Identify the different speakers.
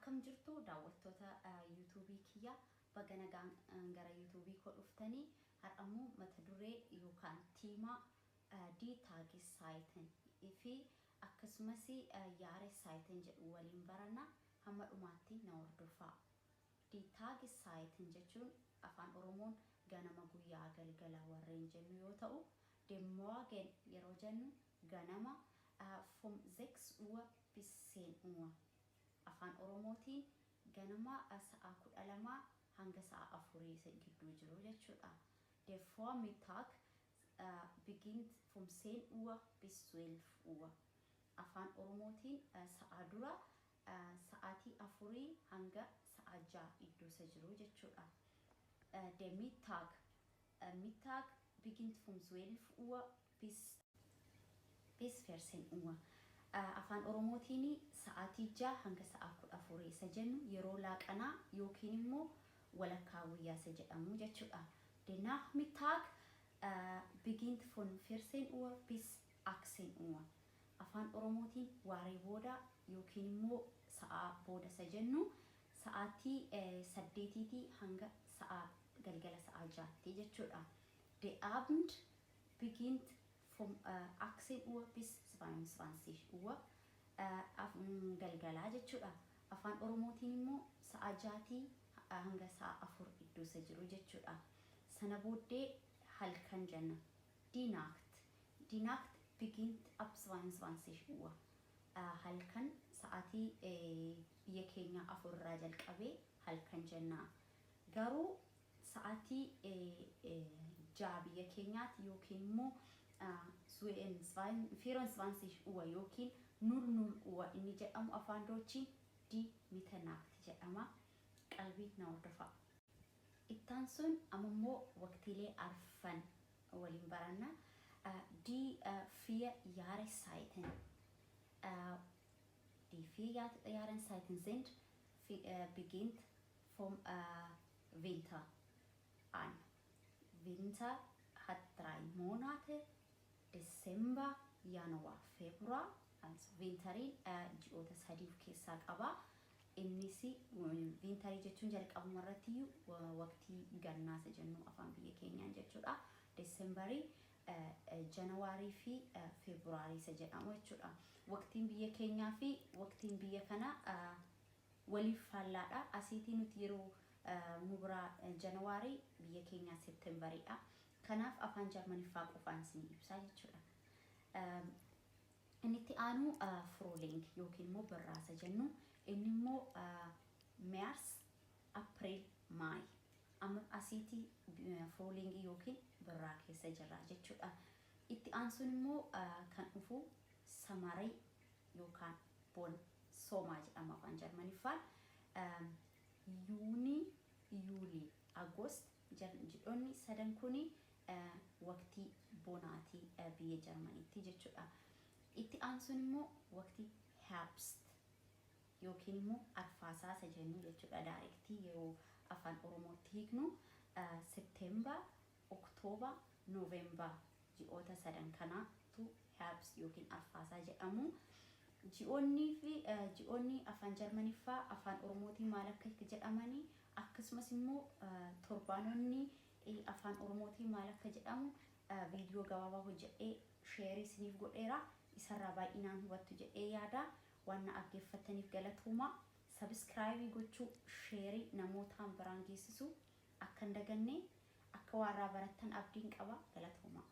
Speaker 1: Akkam jirtu, daawwattoota YouTubeii kiyya? Baga nagaan gara YouTubeii koo dhuftanii. Har'ammoo mata duree yookaan Thema die Tageszeiten fi akkasumas Jahreszeiten jedhu waliin baranna. Hamma dhumaatti na hordofaa. Die Tageszeiten jechuun afaan Oromoon ganama, guyyaa, galgala warreen jennu yoo ta'u, der Morgen yeroo jennu ganama, vom 6 Uhr bis 10 Uhr, afaan Oromootiin ganama sa'a 12 hanga sa'a 4 gidduu jiru jechuudha. Der Vormittag beginnt vom 10 Uhr bis 12 Uhr. Afaan Oromootiin sa'a dura sa'aatii 4 hanga sa'a 6 iddoo isa jiru jechuudha. Der Mittag beginnt vom 12 Uhr bis 14 Uhr. Afaan Oromootiin sa'aatii 6 hanga sa'a 14 isa jennu yeroo laaqanaa yookiin immoo walakkaa guyyaa isa jedhamu jechuudha. Der Nachmittag beginnt von 14 Uhr bis 18 Uhr. Afaan Oromootiin waaree booda yookiin immoo sa'a booda isa jennu sa'aatii 8tii hanga sa'a galgala sa'a 6tti jechuudha. Der Abend beginnt vom 18 Uhr bis 22 Uhr, galgalaa jechuudha. Afaan Oromootiin immoo sa'a 6tii hanga sa'a 4 iddoo isa jiru jechuudha. Sana booddee halkan jenna. Die Nacht. Die Nacht beginnt ab 22 Uhr. Halkan sa'aatii biyya keenya 4 irraa jalqabee halkan jenna. Garuu sa'aatii 6 biyya keenyaatti yookiin immoo 24 Uhr yookiin 00 Uhr inni jedhamu afaan Deutschiin die Mitternacht jedhama. Qalbii na hordofaa. Ittaan sun ammoo waqtiilee arfan waliin baranna. Die vier Jahreszeiten. Die vier Jahreszeiten sind beginnt vom Winter an. Winter hat 3 Monate, Dezember, Januar, Februar. Also Winteriin ji'oota 3 of keessaa qaba. Innis winterii jechuun jalqabuma irratti waqtii gannaa isa jennu afaan biyya keenyaan jechuudha. Decemberii, January fi February isa jedhamu jechuudha. Waqtiin biyya keenyaa fi waqtiin biyya kana waliif faallaadha. Asiitii nuti yeroo nu biraa January, biyya keenyaa Septemberiidha. Kanaaf afaan Jarmaniffaa qofaan isin ibsaa jechuudha. Inni itti aanu Frühling yookiin immoo birraasa jennu. Inni immoo März, April, Mai. Amma asiitii Frühling yookiin birraa keessa jirra jechuudha. Itti aansuun immoo kan dhufu summerii yookaan bona, Sommer jedhama afaan Jarmaniffaan. Juni, Juli, August jedhoonni sadan kuni waqtii bonaatii biyya Jarmaniitti jechuudha. Itti aansuun immoo waqtii Herbst yookiin immoo arfaasaa isa jennu jechuudha. Directii yeroo afaan Oromootti hiiknu September, Oktober, November, ji'oota sadan kanaatu Herbst yookiin arfaasaa jedhamu. Ji'oonni fi ji'oonni afaan Jarmaniffaa afaan Oromootiin maal akka jedhamanii, akkasumas immoo torbaanonni afaan Oromootiin maal akka jedhamu viidiyoo gabaabaa hojjedhee shareii isiniif godheera. Isarraa baay'inaan hubattu jedhee yaada. Waan na dhaggeeffattaniif galatooma. Subscribeii gochuu, shareii namootaan biraan geessisu akka hin daganne. Akka waarraa barattan abdiin qaba. Galatooma.